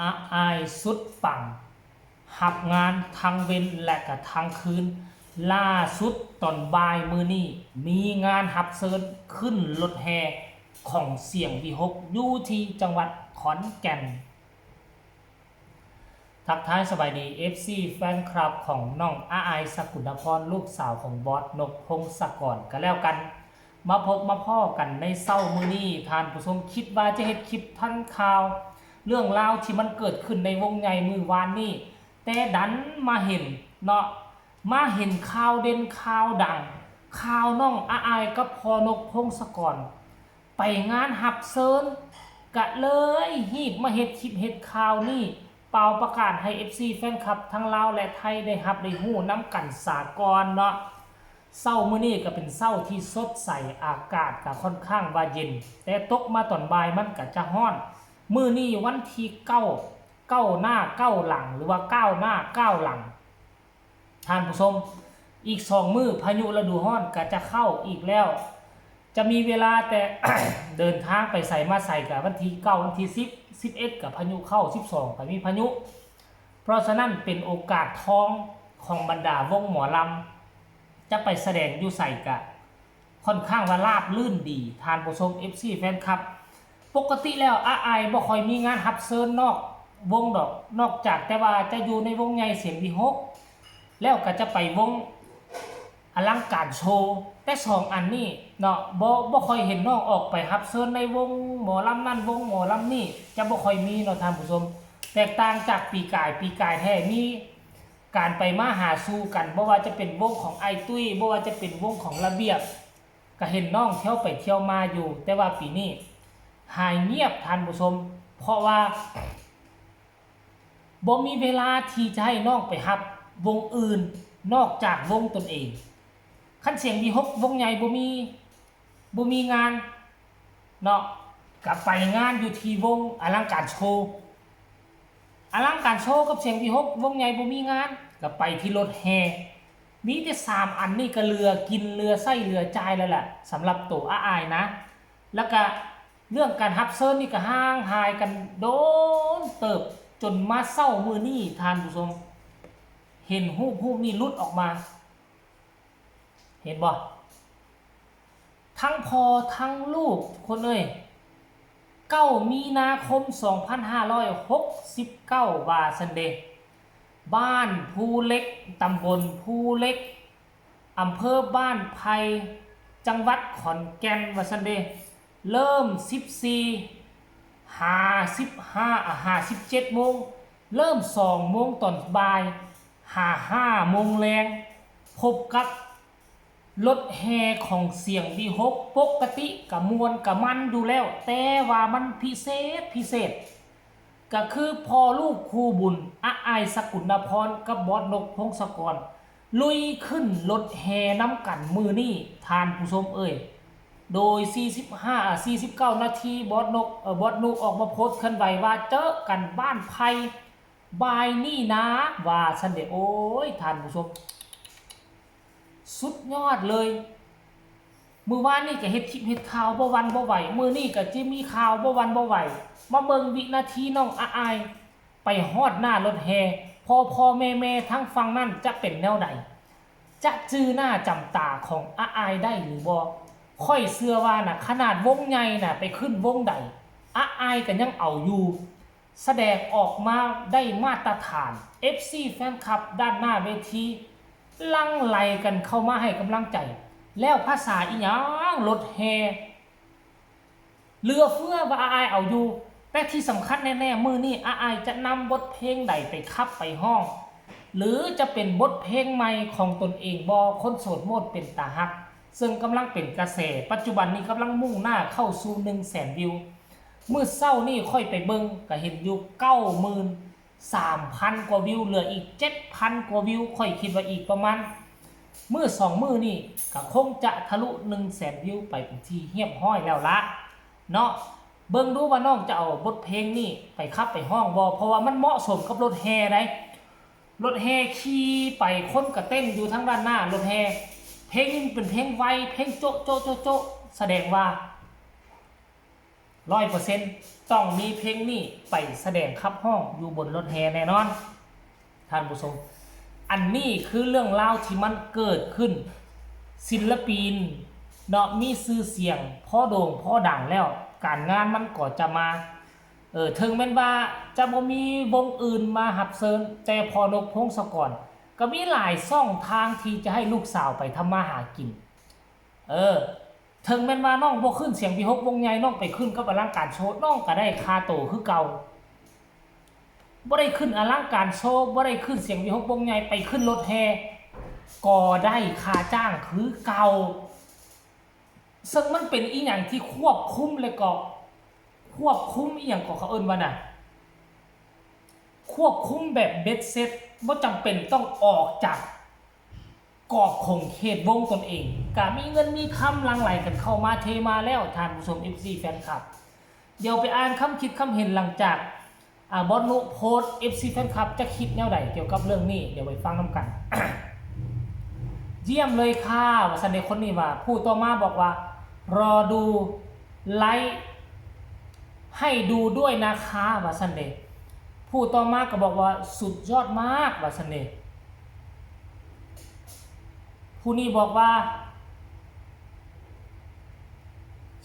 ອາອາຍສຸດປັງ ຮັບງານທັງເວັນ ແລະກະທັງຄືນ. ລ່າສຸດຕອນບ່າຍມື້ນີ້ ມີງານຮັບເຊີນຂຶ້ນລົດແຫ່ຂອງສຽງວີຫົກ ຢູ່ທີ່ຈັງຫວັດຂອນແກ່ນ. ທັກທາຍສະບາຍດີ ເອັຟຊີ ແຟນຄລັບຂອງນ້ອງອາອາຍ ສະກຸນນະພອນ ລູກສາວຂອງບອສນົກ ພົງສະກອນ ກະແລ້ວກັນ. ມາພົບມາພໍ້ກັນໃນເຊົ້າມື້ນີ້ ທ່ານຜູ້ຊົມ ຄິດວ່າຈະເຮັດຄລິບທັນຂ່າວເລື່ອງລາວທີ່ມັນເກີດຂຶ້ນໃນວົງໃຫຍ່ມື້ວານນີ້ ແຕ່ດັນມາເຫັນເນາະ ມາເຫັນຂ່າວເດັ່ນຂ່າວດັງ ຂ່າວນ້ອງອາອາຍກັບພໍ່ນົກ ພົງສະກອນ ໄປງານຮັບເຊີນ ກະເລີຍຮີບມາເຮັດຄລິບເຮັດຂ່າວນີ້ ປ່າວປະກາດໃຫ້ ເອັຟຊີ ແຟນຄລັບທັງລາວ ແລະ ໄທ ໄດ້ຮັບໄດ້ຮູ້ນຳກັນສາກ່ອນເນາະ. ເຊົ້າມື້ນີ້ກະເປັນເຊົ້າທີ່ສົດໃສ ອາກາດກະຄ່ອນຂ້າງວ່າເຢັນ ແຕ່ຕົກມາຕອນບ່າຍມັນກະຈະຮ້ອນ. ມື້ນີ້ວັນທີເກົ້າ ເກົ້າໜ້າເກົ້າຫຼັງ ຫຼືວ່າກ້າວໜ້າກ້າວຫຼັງ. ທ່ານຜູ້ຊົມ ອີກສອງມື້ພາຍຸລະດູຮ້ອນກະຈະເຂົ້າອີກແລ້ວ ຈະມີເວລາແຕ່ ເດີນທາງໄປໃສມາໃສ ກະວັນທີເກົ້າ ວັນທີສິບ ສິບເອັດ ກະພາຍຸເຂົ້າ ສິບສອງ ກະມີພາຍຸ. ເພາະສະນັ້ນເປັນໂອກາດທອງຂອງບັນດາວົງໝໍລຳ ຈະໄປສະແດງຢູ່ໃສກະ ຄ່ອນຂ້າງວ່າລາບລື່ນດີ ທ່ານຜູ້ຊົມ ເອັຟຊີ ແຟນຄລັບ. ປົກກະຕິແລ້ວ ອາອາຍບໍ່ຄ່ອຍມີງານຮັບເຊີນນອກວົງດອກ ນອກຈາກແຕ່ວ່າຈະຢູ່ໃນວົງໃຫຍ່ສຽງວີຫົກ ແລ້ວກະຈະໄປວົງອະລັງການໂຊ. ແຕ່ສອງອັນນີ້ເນາະ ບໍ່ ບໍ່ຄ່ອຍເຫັນນ້ອງອອກໄປຮັບເຊີນໃນວົງໝໍລຳນັ້ນ ວົງໝໍລຳນີ້ ຈະບໍ່ຄ່ອຍມີເນາະທ່ານຜູ້ຊົມ. ແຕກຕ່າງຈາກປີກາຍ ປີກາຍແທ້ມີ ການໄປມາຫາສູ່ກັນ ບໍ່ວ່າຈະເປັນວົງຂອງອ້າຍຕຸ້ຍ ບໍ່ວ່າຈະເປັນວົງຂອງລະບຽບ ກະເຫັນນ້ອງທ່ຽວໄປທ່ຽວມາຢູ່. ແຕ່ວ່າປີນີ້ຫາຍງຽບທ່ານຜູ້ຊົມ ເພາະວ່າບໍ່ມີເວລາທີ່ຈະໃຫ້ນ້ອງໄປຮັບວົງອື່ນນອກຈາກວົງຕົນເອງ. ຄັນສຽງວີຫົກວົງໃຫຍ່ບໍ່ມີ ບໍ່ມີງານເນາະ ກະໄປງານຢູ່ທີ່ວົງອະລັງການໂຊ. ອະລັງການໂຊກັບສຽງວີຫົກວົງໃຫຍ່ບໍ່ມີງານ ກະໄປທີ່ລົດແຫ່. ມີແຕ່ສາມອັນນີ້ກະເຫຼືອກິນເຫຼືອໃຊ້ເຫຼືອຈ່າຍແລ້ວແຫຼະ ສຳລັບໂຕອາອາຍນະ. ແລ້ວກະເລື່ອງການຮັບເຊີນນີ້ກະຫ່າງຫາຍກັນໂດນເຕີບ ຈົນມາເຊົ້າມື້ນີ້ທ່ານຜູ້ຊົມ ເຫັນຮູບ ຮູບນີ້ຫຼຸດອອກມາ. ເຫັນບໍ່? ທັງພໍ່ທັງລູກ ທຸກຄົນເອີຍ. ເກົ້າມີນາຄົມ ສອງພັນຫ້າຮ້ອຍຫົກສິບເກົ້າ ວ່າຊັ້ນເດ. ບ້ານພູເຫຼັກ ຕຳບົນພູເຫຼັກ ອຳເພີບ້ານໄຜ່ ຈັງຫວັດຂອນແກ່ນ ວ່າຊັ້ນເດ. ເລີ່ມສິບສີ່ ຫ້າສິບຫ້າ ຫ້າສິບເຈັດໂມງ ເລີ່ມສອງໂມງຕອນບ່າຍ ຫາຫ້າໂມງແລງ ພົບກັບລົດແຫ່ຂອງສຽງວີຫົກ. ປົກກະຕິກະມ່ວນກະມັນຢູ່ແລ້ວ ແຕ່ວ່າມັນພິເສດ ພິເສດ ກະຄືພໍ່ລູກຄູ່ບຸນ ອາອາຍ ສະກຸນນະພອນ ກັບບອສນົກ ພົງສະກອນ ລຸຍຂຶ້ນລົດແຫ່ນຳກັນມື້ນີ້ ທ່ານຜູ້ຊົມເອີຍ. ໂດຍສີ່ສິບຫ້າ ສີ່ສິບເກົ້ານາທີ ບອສນົກ ເອີ ບອສນຸອອກມາໂພສເຄື່ອນໄຫວວ່າ ເຈີກັນບ້ານໄຜ່ ບ່າຍນີ້ນາ ວ່າຊັ້ນເດ. ໂອ້ຍ ທ່ານຜູ້ຊົມ ສຸດຍອດເລີຍ. ມື້ວານນີ້ກະເຮັດຄລິບເຮັດຂ່າວບໍ່ຫວັ່ນບໍ່ໄຫວ ມື້ນີ້ກະຈະມີຂ່າວບໍ່ຫວັ່ນບໍ່ໄຫວ. ມາເບິ່ງວິນາທີນ້ອງອາອາຍໄປຮອດໜ້າລົດແຫ່ ພໍ່ໆແມ່ໆທາງຝັ່ງນັ້ນຈະເປັນແນວໃດ? ຈະຈື່ໜ້າຈຳຕາຂອງອາອາຍໄດ້ຫຼືບໍ່? ຂ້ອຍເຊື່ອວ່ານະ ຂະໜາດວົງໃຫຍ່ນະ ໄປຂຶ້ນວົງໃດ ອາອາຍກະຍັງເອົາຢູ່. ສະແດງອອກມາໄດ້ມາດຕະຖານ ເອັຟຊີ ແຟນຄລັບດ້ານໜ້າເວທີ ຫຼັ່ງໄຫຼກັນເຂົ້າມາໃຫ້ກຳລັງໃຈ. ແລ້ວພາສາອີ່ຫຍັງ ລົດແຫ່ ເຫຼືອເຟືອວ່າອາອາຍເອົາຢູ່. ແຕ່ທີ່ສຳຄັນແນ່ໆ ມື້ນີ້ອາອາຍຈະນຳບົດເພງໃດໄປຂັບໄປຮ້ອງ ຫຼືຈະເປັນບົດເພງໃໝ່ຂອງຕົນເອງບໍ່? ຄົນໂສດໂມດເປັນຕາຮັກ ເຊິ່ງກຳລັງເປັນກະແສ ປັດຈຸບັນນີ້ກຳລັງມຸ່ງໜ້າເຂົ້າສູ່ໜຶ່ງແສນວິວ. ມື້ເຊົ້ານີ້ຂ້ອຍໄປເບິ່ງກະເຫັນຢູ່ເກົ້າໝື່ນສາມພັນກວ່າວິວ ເຫຼືອອີກເຈັດພັນກວ່າວິວ. ຂ້ອຍຄິດວ່າອີກປະມານມື້ສອງມື້ນີ້ກະຄົງຈະທະລຸໜຶ່ງແສນວິວໄປເປັນທີ່ຮຽບຮ້ອຍແລ້ວລະເນາະ. ເບິ່ງດູວ່ານ້ອງຈະເອົາບົດເພງນີ້ໄປຂັບໄປຮ້ອງບໍ່ ເພາະວ່າມັນເໝາະສົມກັບລົດແຫ່ໃດ໋. ລົດແຫ່ຂີ່ໄປ ຄົນກະເຕັ້ນຢູ່ທາງດ້ານໜ້າລົດແຫ່. ເພງນີ້ມັນເປັນເພງໄວ ເພງໂຈະໂຈະໂຈະໂຈະ ສະແດງວ່າ ຮ້ອຍເປີເຊັນ ຕ້ອງມີເພງນີ້ໄປສະແດງຂັບຮ້ອງຢູ່ບົນລົດແຫ່ແນ່ນອນ. ທ່ານຜູ້ຊົມ, ອັນນີ້ຄືເລື່ອງລາວທີ່ມັນເກີດຂຶ້ນ, ສິນລະປິນເນາະ ມີຊື່ສຽງພໍໂດ່ງພໍດັງແລ້ວ ການງານມັນກໍຈະມາ. ເອີ ເຖິງແມ່ນວ່າຈະບໍ່ມີວົງອື່ນມາຮັບເຊີນ, ແຕ່ພໍ່ນົກ ພົງສະກອນ ກໍມີຫຼາຍຊ່ອງທາງທີ່ຈະໃຫ້ລູກສາວໄປທຳມາຫາກິນ. ເອີ ເຖິງແມ່ນວ່ານ້ອງບໍ່ຂຶ້ນສຽງວິຫົກວົງໃຫຍ່, ນ້ອງໄປຂຶ້ນກັບອະລັງການໂຊ, ນ້ອງກໍໄດ້ຄ່າໂຕຄືເກົ່າ. ບໍ່ໄດ້ຂຶ້ນອະລັງການໂຊ, ບໍ່ໄດ້ຂຶ້ນສຽງວິຫົກວົງໃຫຍ່, ໄປຂຶ້ນລົດແຫ່ກໍໄດ້ຄ່າຈ້າງຄືເກົ່າ. ເຊິ່ງມັນເປັນອີ່ຫຍັງທີ່ຄວບຄຸມ ແລະກໍຄວບຄຸມອີ່ຫຍັງກໍເຂົາເອີ້ນວ່ານະ, ຄວບຄຸມແບບເບັດເສັດ, ບໍ່ຈຳເປັນຕ້ອງອອກຈາກ ກອບຂົງເຂດວົງຕົນເອງ ກະມີເງິນມີຄຳຫຼັ່ງໄຫຼກັນເຂົ້າມາເທມາແລ້ວ ທ່ານຜູ້ຊົມ ເອັຟຊີ ແຟນຄລັບ. ດຽວໄປອ່ານຄຳຄິດຄຳເຫັນຫຼັງຈາກ ອາ ບອສນຸໂພສ, ເອັຟຊີ ແຟນຄລັບຈະຄິດແນວໃດກ່ຽວກັບເລື່ອງນີ້ ດຽວໄປຟັງນຳກັນ. ຢ້ຽມເລີຍຄ່າ ວ່າຊັ້ນເດ. ຄົນນີ້ວ່າ, ຜູ້ຕໍ່ມາບອກວ່າ ລໍດູໄລ ໃຫ້ດູດ້ວຍນະຄາ ວ່າຊັ້ນເດ. ຜູ້ຕໍ່ມາກໍບອກວ່າ ສຸດຍອດມາກ ວ່າຊັ້ນເດ. ຜູ້ນີ້ບອກວ່າ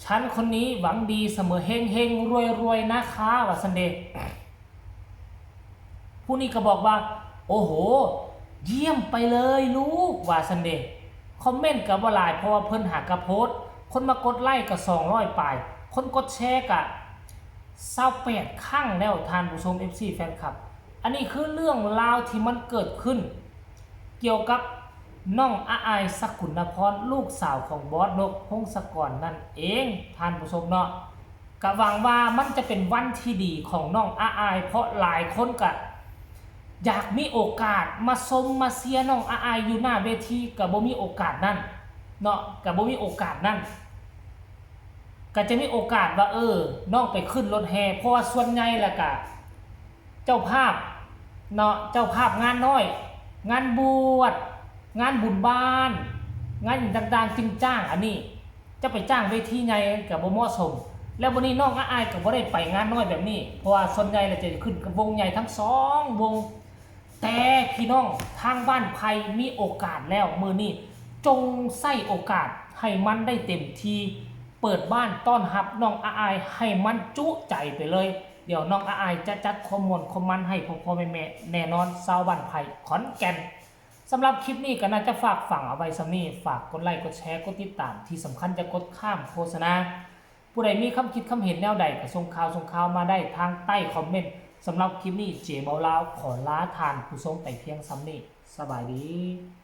ສັນຄົນນີ້ຫວັງດີສະເໝີ ເຮັງໆ ລວຍໆ ນະຄາ ວ່າຊັ້ນເດ. ຜູ້ນີ້ກໍບອກວ່າ ໂອ້ໂຫ ຢ້ຽມໄປເລີຍລູກ ວ່າຊັ້ນເດ. ຄອມເມັນກໍບໍ່ຫຼາຍ ເພາະວ່າເພິ່ນຫາກະໂພສ, ຄົນມາກົດໄລກໍສອງຮ້ອຍປາຍ, ຄົນກົດແຊກໍຊາວແປດຄັ້ງແລ້ວ ທ່ານຜູ້ຊົມ ເອັຟຊີ ແຟນຄລັບ. ອັນນີ້ຄືເລື່ອງລາວທີ່ມັນເກີດຂຶ້ນ ກ່ຽວກັບນ້ອງອາອາຍ ສະກຸນນະພອນ ລູກສາວຂອງບອສນົກ ພົງສະກອນ ນັ້ນເອງ ທ່ານຜູ້ຊົມເນາະ. ກະຫວັງວ່າມັນຈະເປັນວັນທີ່ດີຂອງນ້ອງອາອາຍ ເພາະຫຼາຍຄົນກະຢາກມີໂອກາດມາຊົມມາເຊຍນ້ອງອາອາຍຢູ່ໜ້າເວທີ ກະບໍ່ມີໂອກາດນັ້ນເນາະ, ກະບໍ່ມີໂອກາດນັ້ນ. ກະຈະມີໂອກາດວ່າ ເອີ ນ້ອງໄປຂຶ້ນລົດແຫ່ ເພາະວ່າສ່ວນໃຫຍ່ແລ້ວກະ ເຈົ້າພາບເນາະ, ເຈົ້າພາບງານນ້ອຍ, ງານບວດ, ງານບຸນບ້ານ, ງານຫຍັງຕ່າງໆ ຈຶ່ງຈ້າງ. ອັນນີ້ຈະໄປຈ້າງເວທີໃຫຍ່ກໍບໍ່ເໝາະສົມ. ແລ້ວບັດນີ້ນ້ອງອາອາຍກໍບໍ່ໄດ້ໄປງານນ້ອຍແບບນີ້, ເພາະວ່າສ່ວນໃຫຍ່ແລ້ວຈະຂຶ້ນກັບວົງໃຫຍ່ທັງສອງວົງ. ແຕ່ພີ່ນ້ອງທາງບ້ານໃຜມີໂອກາດແລ້ວ ມື້ນີ້ຈົ່ງໃຊ້ໂອກາດໃຫ້ມັນໄດ້ເຕັມທີ່, ເປີດບ້ານຕ້ອນຮັບນ້ອງອາອາຍໃຫ້ມັນຈຸໃຈໄປເລີຍ. ດຽວນ້ອງອາອາຍຈະຈັດຄວາມມ່ວນຄວາມມັນໃຫ້ພໍ່ໆແມ່ໆແນ່ນອນ ຊາວບ້ານໄຜ່ ຂອນແກ່ນ. ສຳລັບຄລິບນີ້ກໍໜ້າຈະຝາກຝັງເອົາໄວ້ສ່ຳນີ້. ຝາກກົດໄລ ກົດແຊ ກົດຕິດຕາມ, ທີ່ສຳຄັນຢ່າກົດຂ້າມໂຄສະນາ. ຜູ້ໃດມີຄຳຄິດຄຳເຫັນແນວໃດກໍສົ່ງຂ່າວ ສົ່ງຂ່າວມາໄດ້ທາງໃຕ້ຄອມເມັນ. ສຳລັບຄລິບນີ້ ເຈເບົາລາວ ຂໍລາທ່ານຜູ້ຊົມໄປພຽງສ່ຳນີ້. ສະບາຍດີ.